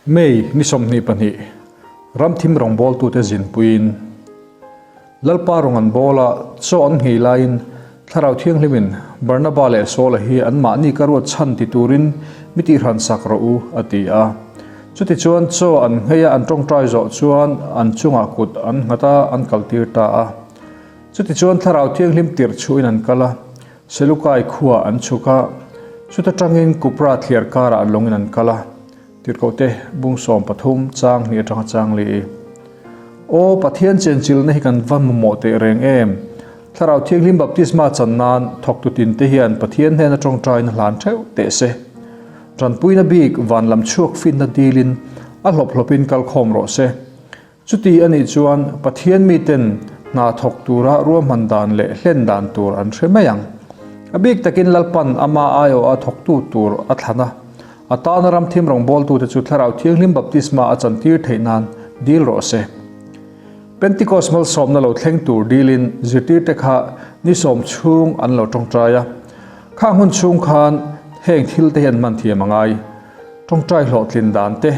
May ni 22, Ramthim rawngbawltute zinpuiin Lalpa rawn an bawl a, chaw an nghei laiin Thlarau Thianghlimin Barnaba leh Saula hi anmahni ka ruat chhan ti turin mi tihran sak rawh u, a ti a. Chutichuan chaw an nghei a, an tawngtai zawh chuan an chungah kut an nghat a, an kaltir ta a. Chutichuan Thlarau Thianghlim tirh chhuahin an kal a, Selukai khuaah an chhuk a, chuta tangin Kupra thliar karah lawngin an kal a. Tirhkohte bung 13 chang hnih atanga chang li. Aw Pathian chenchilhna hi kan va mamawh teh reng em! Thlarau Thianghlim baptisma chan nan thawktu tinte hian Pathian hnena tawngtaina hlan theuh teh se. Tanpuina bik van lam chhuak finna dilin a hlawp hlawpin kal khawm rawh se. Chuti a nih chuan Pathian miten hna thawk tura ruahman dan leh hlen dan tur an hre mai ang. A bik takin Lalpan ama aiawha thawktu tur a thlan a, a tana ramthim rawngbawltute chu Thlarau Thianghlim baptisma a chantir theih nan dil rawh se. Pentikos malsawmna lo thleng tur dilin zirtirte kha ni sawm chhung an lo tawngtai a. Khang hun chhung khan heng thilte hi an hman thiam a ngai. Tawngtai hlawhtlin dan te,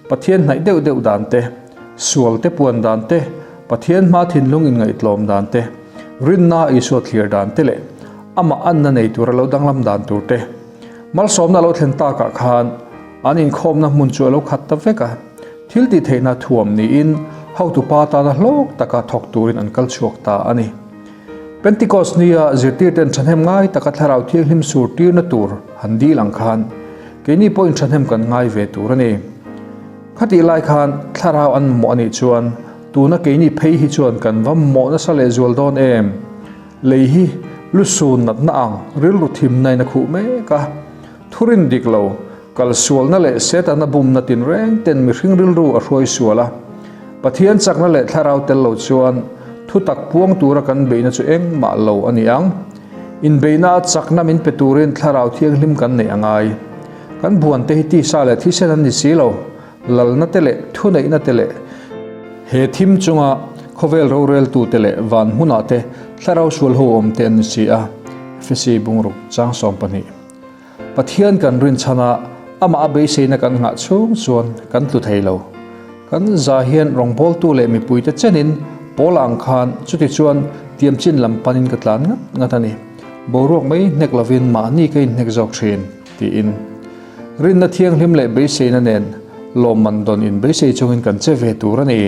Pathian hnaih deuh deuh dan te, sual te puan dan te, Pathian hma thinlung inngaihtlawm dan te, rinna Isua thlir dan te leh amah anna nei tura lo danglam dan tur te. Malsawmna a lo thlen takah khan an inkhawmna hmun chu a lo khat ta vek a, thil tih theihna thuam niin hotupa tana hlawk taka thawk turin an kal chhuak ta a ni. Pentikos nia zirtirten thahnem ngai taka Thlarau Thianghlim sur tirna tur han dil ang khan keini pawhin thahnem kan ngai ve tur a ni. Khatih lai khan Thlarau an mamawh a nih chuan tuna keini phei hi chuan kan va mamawh nasa lehzual dawn em? Lei hi lusun natna ang rilru thimnain a khuh mek a, thurin dik lo, kalsualna leh Setana bumna tinreng ten mihring rilru a hruai sual a. Pathian chakna leh thlarau tel lo chuan thutak puang tura kan beihna chu engmah lo a ni ang. Inbeihna a chakna min pe turin thlarau thianghlim kan neih a ngai. Kan buante hi tisa leh thisen an ni si lo, lalna te leh thuneihna te leh he thim chunga khawvel roreltute leh van hmunah te thlarau sual ho awm te an ni si a, Efesi bungruk chang 12. Pathian kan rinchhan a, amah a beiseina kan nghah chhung chuan kan tlu thei lo. Kan za hian rawngbawltu leh mipuite chenin Paula ang khan chuti chuan tiamchin lam panin ka tlan ngat ngat a ni. Boruak mai hnek lovin mahni ka inhnek zawk thin, tiin. Rinna thianghlim leh beiseina nen lawmman dawn inbeisei chungin kan che ve tur a ni.